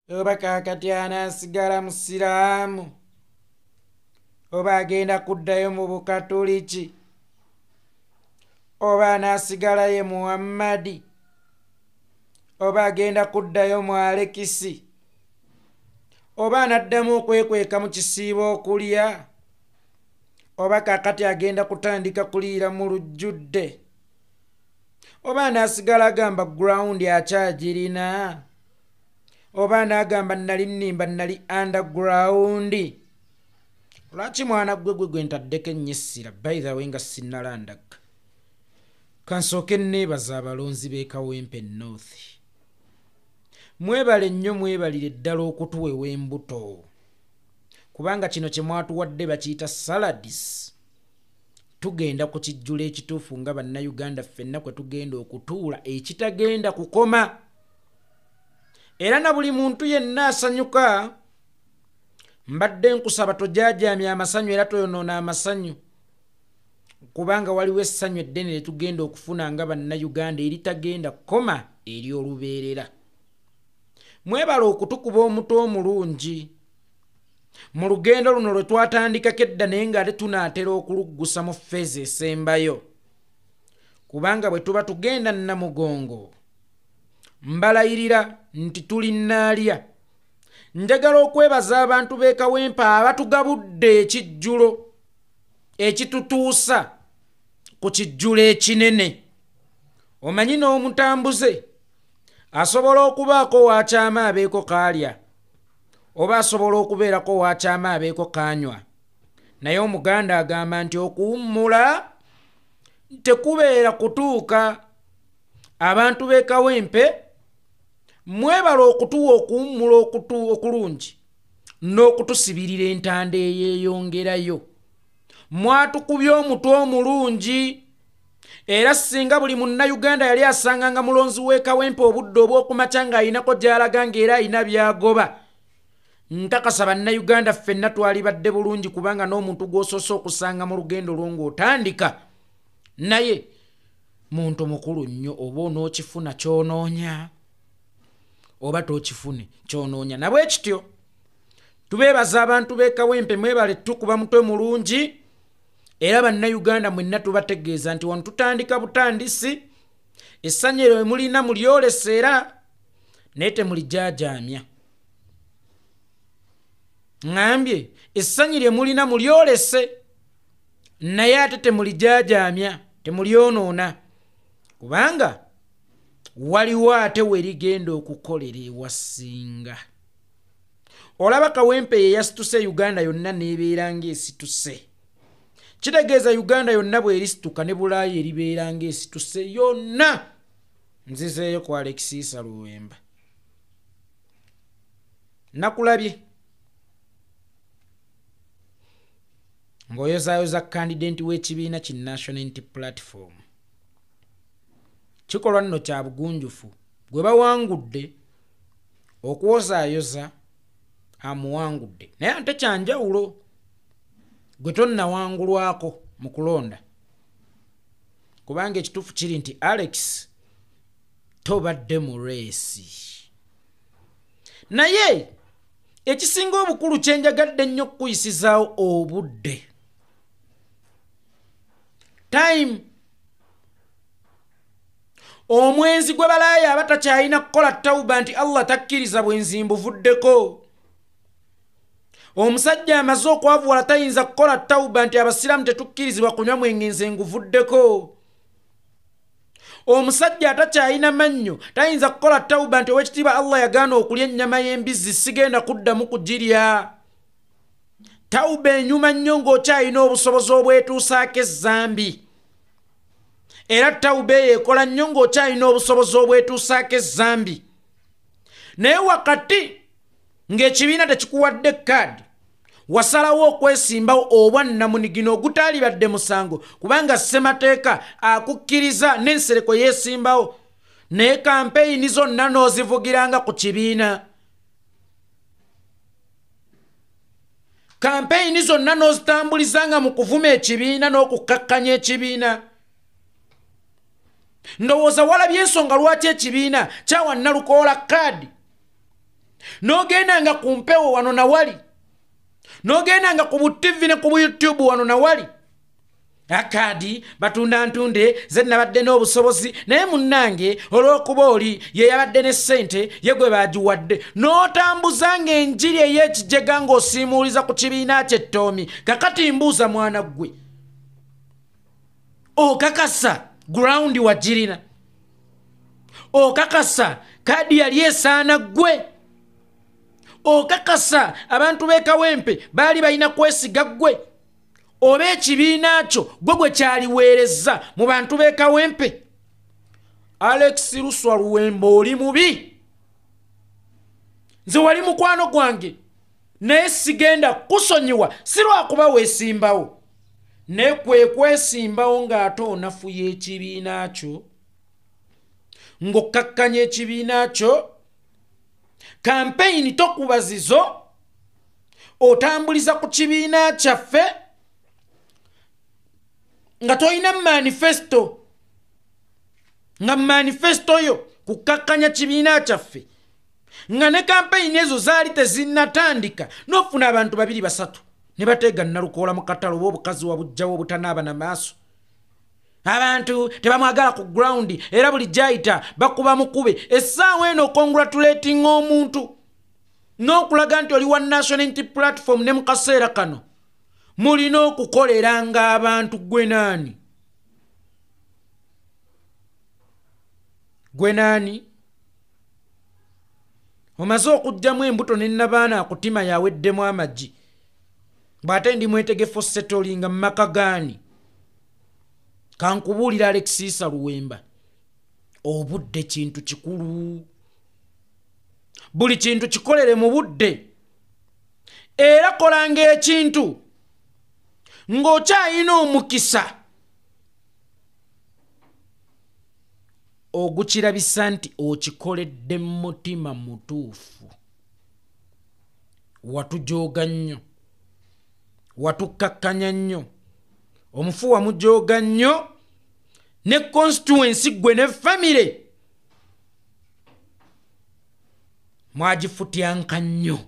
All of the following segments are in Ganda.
Oba kaakati anaasigala musiraamu, oba agenda kuddayo mu bukatuliki, oba anaasigala ye Muhammadi, oba agenda kuddayo mu Alekisi, oba anaddamu okwekweka mu kisiibo okulya, oba kaakati agenda kutandika kuliira mu lujjudde, oba anaasigala agamba ground akyagirina, oba anaagamba nali nnimba nali underground. Lwaki mwana gwe gwe gwe ntaddeko ennyisira? By the way, nga sinnalandagga, kansooke nneebaza abalonzi b'e Kawempe North. Mwebale nnyo, mwebalire ddala okutuwewa embuto, kubanga kino kye mwatuwadde bakiyita salads. Tugenda ku kijjulo ekituufu nga Bannayuganda ffenna kwe tugenda okutuula, ekitagenda kukoma. Era na buli muntu yenna asanyuka, mbadde nkusaba tojaajaamya amasanyu era toyonoona amasanyu, kubanga waliwo essanyu eddene lye tugenda okufuna nga Bannayuganda eritagenda kukoma, ery'olubeerera. Mwebale okutukuba omutwe omulungi mu lugendo luno lwe twatandikako edda, naye ng'ate tunaatera okuluggusa mu phase esembayo, kubanga bwe tuba tugenda Namugongo, mbalayirira nti tuli nnaalya. Njagala okwebaza abantu b'e Kawempe abatugabudde ekijjulo ekitutuusa ku kijjulo ekinene. Omanyi n'omutambuze asobola okubaako waakyama abeeko kaalya, oba asobola okubeerako waakyama abeeko kaanywa, naye Omuganda agamba nti okuwummula tekubeera kutuuka. Abantu b'e Kawempe mwebala okutuwa okuwummula okulungi n'okutusibirira entanda eyeeyongerayo. Mwatukubye omutwe omulungi, era singa buli Munnayuganda yali asanganga mulonzi w'e Kawempe obudde obw'okumakya ng'ayinako gy'alaga ng'era ayina by'agoba, nkakasa Bannayuganda ffenna twalibadde bulungi, kubanga n'omuntu gw'osoose okusanga mu lugendo lwo ng'otandika naye muntu mukulu nnyo, oba onookifuna ky'onoonya oba tookifune ky'onoonya. Nabwe kityo tubeebaza abantu b'e Kawempe, mwebale tukuba mutwe mulungi. Era Bannayuganda mwenna tubategeeza nti wano tutandika butandisi, essanyu eryo mulina mulyolesa era naye temulijaajaamya. Ŋŋambye essanyu lye mulina mulyolese naye ate temulijaajaamya, temulyonoona, kubanga waliwo ate we ligenda okukolera ewasinga. Olaba Kawempe ye yasituse Uganda yonna n'ebeera ng'esituse. Kitegeeza Uganda yonna bw'erisituka ne Bulaaya eribeera ng'esituse yonna. Nzizeeyo ku Alexisa Luwemba. Nakulabye ng'oyozaayoza kandidenti w'ekibiina ki National Unity Platform. Kikolwa nno kya bugunjufu, gwe bawangudde okwozaayoza amuwangudde, naye ate kyanjawulo gwe tonnawangulwako mu kulonda, kubanga ekituufu kiri nti Alex tobadde mu reesi. Naye ekisinga obukulu kyenjagadde ennyo okukuyisizaawo obudde, time. Omwenzi gwe balaaya aba takyalina kukola tawuba nti Allah takkiriza bwenzi mbuvuddeko. Omusajja amaze okwavuwala tayinza kukola tawuba nti abasiraamu tetukkirizibwa kunywa mwenge nze nguvuddeko. Omusajja atakyalina mannyo tayinza kukola tawuba nti owekitiibwa Allah yagaana okulya ennyama y'embizzi sigenda kuddamu kugirya. Tawuba enyuma nnyo ng'okyalina obusobozi obwetuusaako ezzambi. Era tawuba eyo ekola nnyo ng'okyalina obusobozi obwetuusaako ezzambi. Naye wakati ng'ekibiina tekikuwadde kaadi, wasalawo okwesimbawo obwannamunigina ogutaalibadde musango, kubanga ssemateeka akukkiriza n'ensereko yeesimbawo, naye kampeyini zonna n'ozivugiranga ku kibiina. Kampeyini zonna n'ozitambulizanga mu kuvuma ekibiina n'okukkakkanya ekibiina. Ndowooza walabye ensonga lwaki ekibiina kyawa Nalukoola kaadi. N'ogendanga ku mpewo wano na wali, n'ogendanga ku bu TV ne ku bu YouTube wano na wali. Akadi batunda ntunde ze nabadde n'obusobozi, naye munnange olw'okuba oli ye yabadde ne ssente ye gwe bagiwadde, n'otambuzanga enjiri ey'ekijega ng'osiimuuliza ku kibiina ky'ettoomi. Kakati mbuuza mwana ggwe, okakasa ground wagirina? Okakasa kadi yali esaana ggwe? Okakasa abantu b'e Kawempe baali balina kwesiga ggwe? Oba ekibiina kyo gwe gwe kyaliweereza mu bantu b'e Kawempe? Alex Luswa Luwemba oli mubi. Nze wali mukwano gwange, naye sigenda kusonyiwa, si lwakuba weesimbawo, naye kwe kwesimbawo ng'ate onafuya ekibiina kyo, ng'okkakkanya ekibiina kyo, kampeyini tokuba zizo, otambuliza ku kibiina kyaffe nga tolina manifesto, nga manifesto yo kukkakkanya kibiina kyaffe, nga ne kampeyini ezo zaali tezinnatandika, n'ofuna abantu 2 3 ne bateega Nalukoola mu katale oba obukazi wabujjawo obutanaaba na maaso. Abantu tebamwagala ku ground, era buli gy'ayita bakuba mukube. Essaawa eno okongratulatinga omuntu n'okulaga nti oli wa National Unity Platform, ne mu kaseera kano mulina okukoleranga abantu. Gwe naani? Gwe naani? Omaze okuggyamu embuto ne nnabaana akutima yaweddemu amagi, bw'ate ndi mwetegefu setolinga mu maka gaani? Kankubuulira Alex Luwemba, obudde kintu kikulu. Buli kintu kikolere mu budde, era kolanga ekintu ng'okyalina omukisa ogukirabisa nti okikoledde mu mutima mutuufu. Watujooga nnyo, watukkakkanya nnyo, omufu wamujooga nnyo, ne constituency gwe ne famire mwagifutyanka nnyo.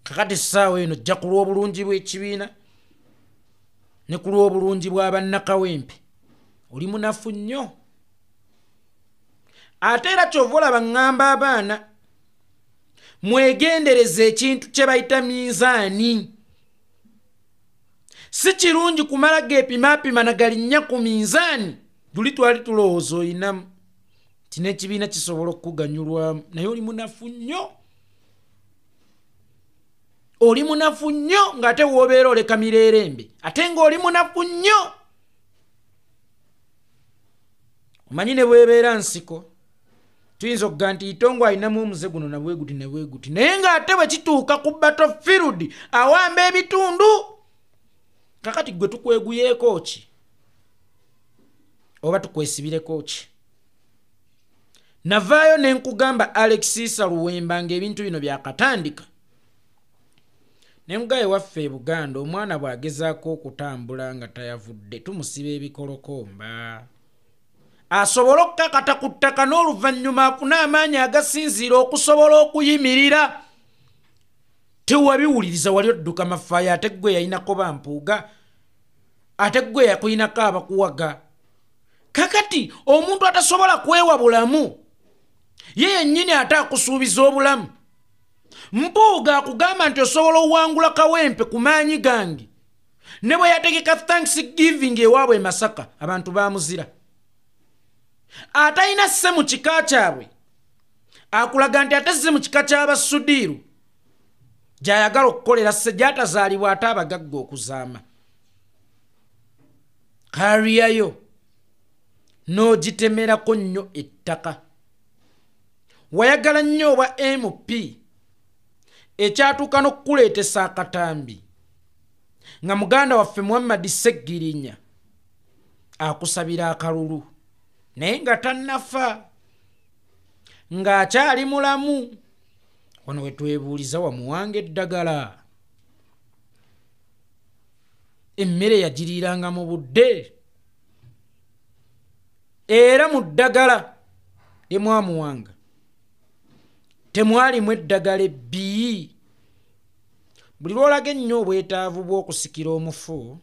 Kakati essaawa eno jja ku lw'obulungi bw'ekibiina ne ku lw'obulungi bw'abannakawempe, oli munafu nnyo. Ate era ky'ova olaba ŋŋamba abaana mwegendereze ekintu kye bayita minzaani. Si kirungi kumala geepimaapima na galinnya ku minzaani. Luli twali tulowooza oyinamu nti n'ekibiina kisobola okukuganyulwamu, naye oli munafu nnyo. Oli munafu nnyo ng'ate w'obeera oleka mirerembe, ate ng'oli munafu nnyo. Omanyi ne bw'ebeera nsiko, tuyinza okugamba nti Itongo alinamu omuze guno na bwe guti ne bwe guti, naye ng'ate bwe kituuka ku battlefield awamba ebitundu. Kakati gwe tukweguyeeko ki oba tukwesibireko ki? Navaayo ne nkugamba Alex Luwemba ng'ebintu bino byakatandika. Ne mugaye waffe e Buganda omwana bw'agezaako okutambula nga tayavudde tumusiba ebikolokomba, asobole okukakata ku ttaka n'oluvannyuma afune amaanyi agasinziira okusobola okuyimirira. Tewabiwuliriza, wali odduka mafaayo, ate ggwe yayinako bampuuga, ate ggwe yakuyinako abakuwaga. Kakati omuntu atasobola kwewa bulamu ye yennyini ate akusuubiza obulamu. Mpuuga akugamba nti osobola owangula Kawempe ku maanyi gange. Ne bwe yategeka Thanksgiving ewaabwe e Masaka, abantu baamuzira. Atalina sse mu kika kyabwe akulaga nti ate sse mu kika ky'Abasudiiru gy'ayagala okukolera sse gy'atazaalibwa ate abagagga okuzaama. Kariyayo n'ogitemerako nnyo ettaka. Wayagala nnyo obwa MP ekyatuuka n'okukuleetesa akatambi nga muganda waffe Muhammad Ssegirinya akusabira akalulu, naye nga tannafa, ng'akyali mulamu. Wano we twebuuliza wamuwanga eddagala, emmere yagiriiranga mu budde, era mu ddagala lye mwamuwanga Temwalimu eddagala ebbi. Buli lw'olaga ennyo obwetaavu bw'okusikira omufu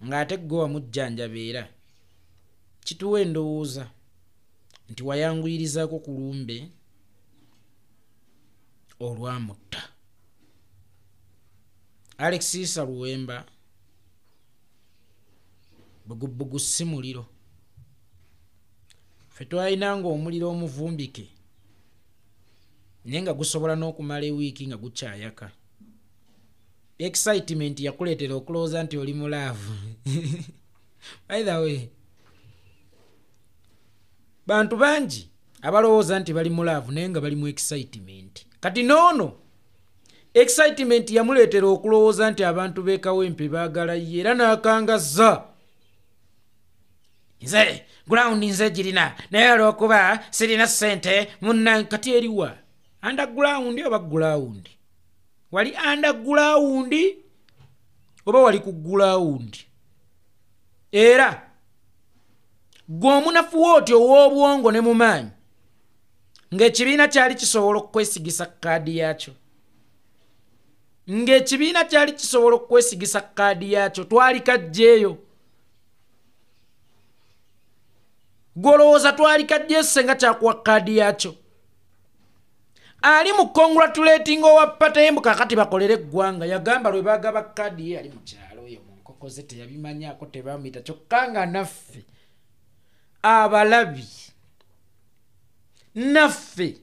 ng'ate ggwe wamujjanjaba, era kituwa endowooza nti wayanguyirizaako ku lumbe olwamutta. Alex Issa Luwemba, bugubbugu si muliro. Ffe twalinanga omuliro omuvumbike naye nga gusobola n'okumala ewiiki nga gukyayaka. Excitement yakuleetera okulowooza nti oli mu love. By the way, bantu bangi abalowooza nti bali mu love naye nga bali mu excitement. Kati noono excitement yamuleetera okulowooza nti abantu b'e Kawempe baagala ye, era n'akangazza. Nze ground nze girina, naye olw'okuba sirina ssente munna. Kati eriwa? Underground oba ground? Wali underground oba wali ku ground? Era gwe omunafu wooti ow'obwongo ne mu maanyi, ng'ekibiina kyali kisobola okwesigisa kaadi yakyo, ng'ekibiina kyali kisobola okwesigisa kaadi yakyo, twali kajjeeyo. Gw'olowooza twali kajjeeyo senga kyakuwa kaadi yakyo? Ali mu congratulating owa party ye, kakati bakolere eggwanga. Yagamba lwe bagaba kaadi ye ali mu kyalo eyo mu nkoko ze, teyabimanyaako, tebamuyita. Kyokka nga naffe abalabi, naffe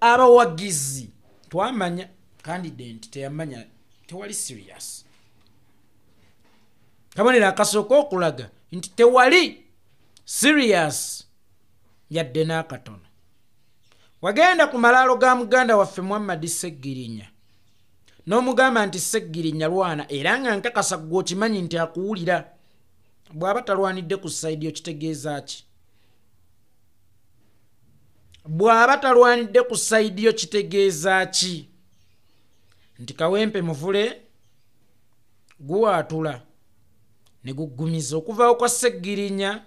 abawagizi twamanya candidate teyamanya, tewali serious. Kabonero akasooka okulaga nti tewali serious yadde n'akatono, wagenda ku malaalo ga muganda waffe Muhammadi Seggirinya n'omugamba nti Seggirinya lwana, era nga nkakasa gwe okimanyi nti akuwulira. Bw'aba talwanidde ku side, okitegeeza ki? Bw'aba talwanidde ku side yo, kitegeeza ki? Nti Kawempe muvule guwaatula ne guggumiza okuvaawo kwa Seggirinya.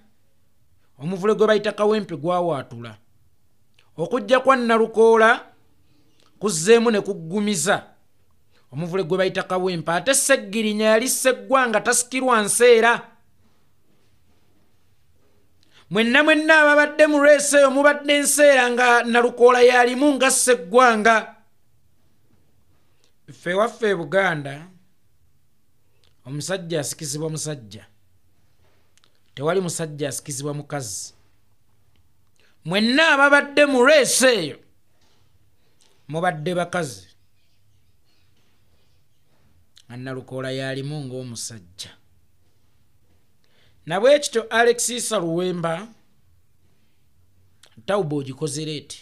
Omuvule gwe bayita Kawempe gwawaatula, okujja kwa Nalukoola kuzzeemu ne kuggumiza omuvule gwe bayita Kawempe. Ate Seggirinya yali sseggwanga, tasikirwa nseera. Mwenna mwenna ababadde mu race eyo mubadde nseera, nga Nalukoola yalimu nga sseggwanga. Ffe waffe e Buganda omusajja asikizibwa musajja, tewali musajja asikizibwa mukazi. Mwenna ababadde mu race eyo mubadde bakazi, nga Nalukoola yalimu ng'omusajja. Nabwe kityo Alex Issa Luwemba, tawuba ogikoze late,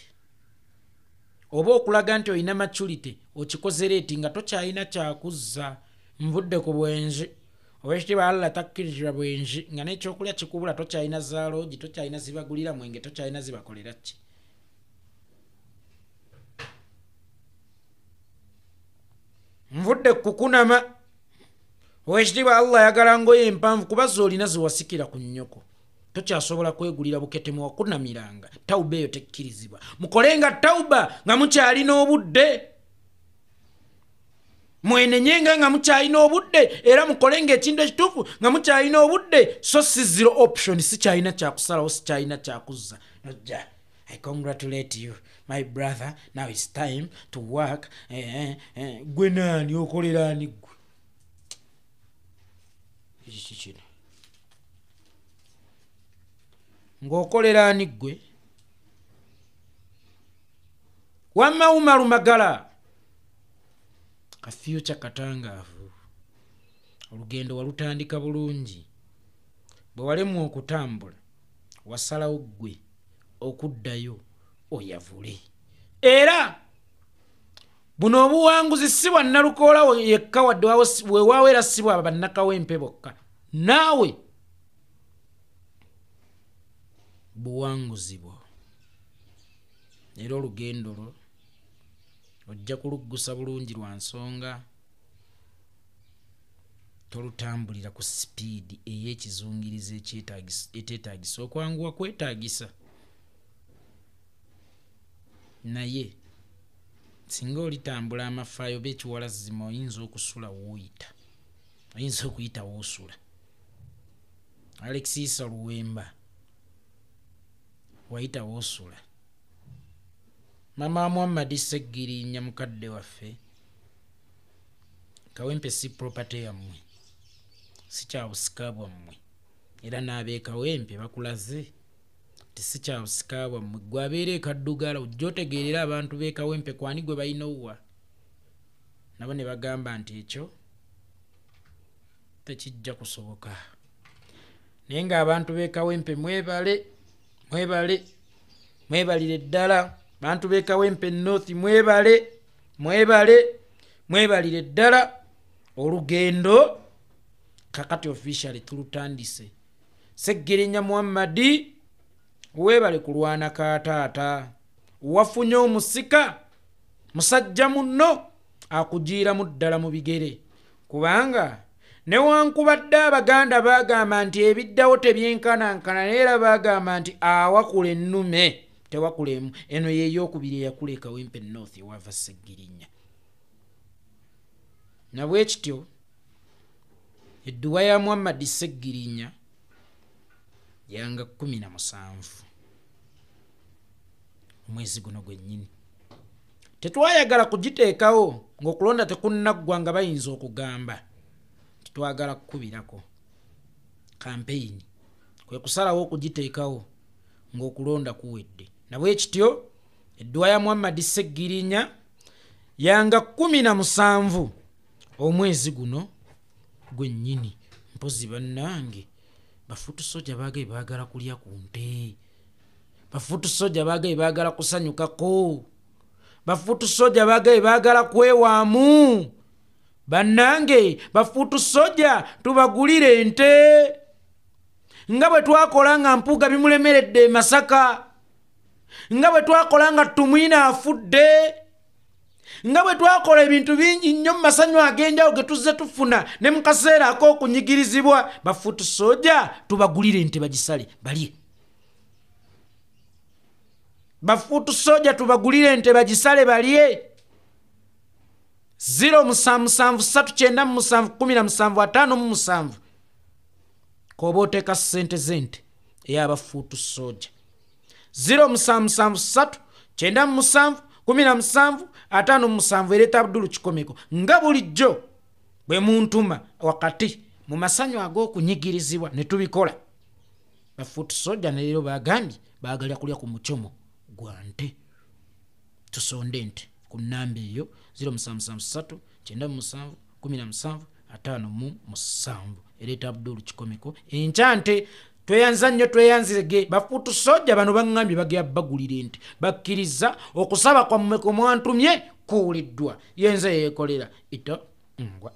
oba okulaga nti olina maturity okikoze late nga tokyalina kyakuzza. Nvudde ku bwenzi, owekitiibwa Allah takkirizibwa bwenzi, nga n'ekyokulya kikubula, tokyalina zaaloogi, tokyalina zibagulira mwenge, tokyalina zibakolera ki. Nvudde kukunama, owekitiibwa Allah ayagala ngoye empanvu, kuba z'olina ziwasikira ku nnyoko, tokyasobola kwegulira bukete muwakunamiranga. Tawuba eyo tekkirizibwa. Mukolenga tawuba nga mukyalina obudde, mwenenyenga nga mukyalina obudde, era mukolenga ekintu ekituufu nga mukyalina obudde, so si zero option. Sikyalina kyakusalawo, sikyalina kyakuzza. Nojja, "I congratulate you, my brother, now it's time to work." Gwe naani? Okolera ani gwe? Kiki kino ng'okolera ani gwe? Wamma Umaru Magala, ka future katangaavu. Olugendo walutandika bulungi, bwe walemwa okutambula wasalawo ggwe okuddayo oyavule. Era buno obuwanguzi si bwa Nalukoola yekka, wadde weewaawo, era si bwa bannakawempe bokka, naawe buwanguzi bwo. Era olugendo lwo ojja kuluggusa bulungi lwa nsonga tolutambulira ku sipiidi ey'ekizungirizo eteetaagisa. Okwanguwa kwetaagisa. Naye singa olitambula amafaayo b'ekiwalazima, oyinza okusula wooyita, oyinza okuyita woosula. Alex Isa Luwemba, wayita woosula. Mama Muhammad Ssegirinya, mukadde waffe, Kawempe si property yammwe, si kyabusika bwammwe. Era n'abeekawempe bakulaze ti si kyabusika bwammwe. Gwe abeera ekaddugala, ojja otegeerera abantu b'ekawempe kwani gwe balina owwa nabo ne bagamba nti ekyo tekijja kusoboka. Naye ng'abantu b'ekawempe mwebale, mwebale, mwebalire ddala. Bantu b'ekawempe North, mwebale, mwebale, mwebalire ddala. Olugendo kakati officially tulutandise. Ssegirinya Muhammadi, weebale kulwana ka taata. Wafunye omusika musajja munno akugiiramu ddala mu bigere, kubanga newankubadde Abaganda baagamba nti ebiddawo tebyenkanankana, naye era baagamba nti awakula ennume tewakula emu. Eno yeeyokubiri eyakula Ekawempe North ewava Ssegirinya. Nabwe kityo edduwa ya Muhammadi Ssegirinya yanga 17 omwezi guno gwennyini. Tetwayagala kugiteekawo ng'okulonda tekunnaggwa, nga bayinza okugamba titwagala kukubirako kampeyini, kwe kusalawo okugiteekawo ng'okulonda kuwedde. Nabwe kityo edduwa ya Muhammadi Ssegirinya yanga 17 omwezi guno gwennyini. Mpozi bannange bafuutu soja baagaye baagala kulya ku nte, bafuutu soja baagaye baagala kusanyukako, bafuutu soja baagaye baagala kwewaamu. Bannange bafuutu soja tubagulire ente nga bwe twakola nga Mpuuga bimulemeredde e Masaka, nga bwe twakola nga Tumwina afudde, nga bwe twakola ebintu bingi nnyo mu masanyu ag'enjawulo ge tuzze tufuna ne mu kaseera ak'okunyigirizibwa. Bafuutu soja tubagulire ente bagisale balye. Bafuutu soja tubagulire ente bagisale balye. 077 397 17 57 koba oteeka ssente z'ente ey'abafuutu soja. 077 397 17 57 ereeta Abdulu Kikomeko. Nga bulijjo bwe muntuma wakati mu masanyu ag'okunyigirizibwa ne tubikola. Bafuutu soja ne leero bagambye baagala kulya ku mucomo gwa nte. Tusonde ente ku nnamba eyo 0773 97 17 57 ereeta Abdulu Kikomeko. Enkya nte. Tweyanza nnyo, tweyanzirege. Bafuutu soja bano baŋŋambye bagera bagulira ente, bakkiriza okusaba kwammwe kwe mwantumye kuwuliddwa. Yenze yeekolera ito ngwa.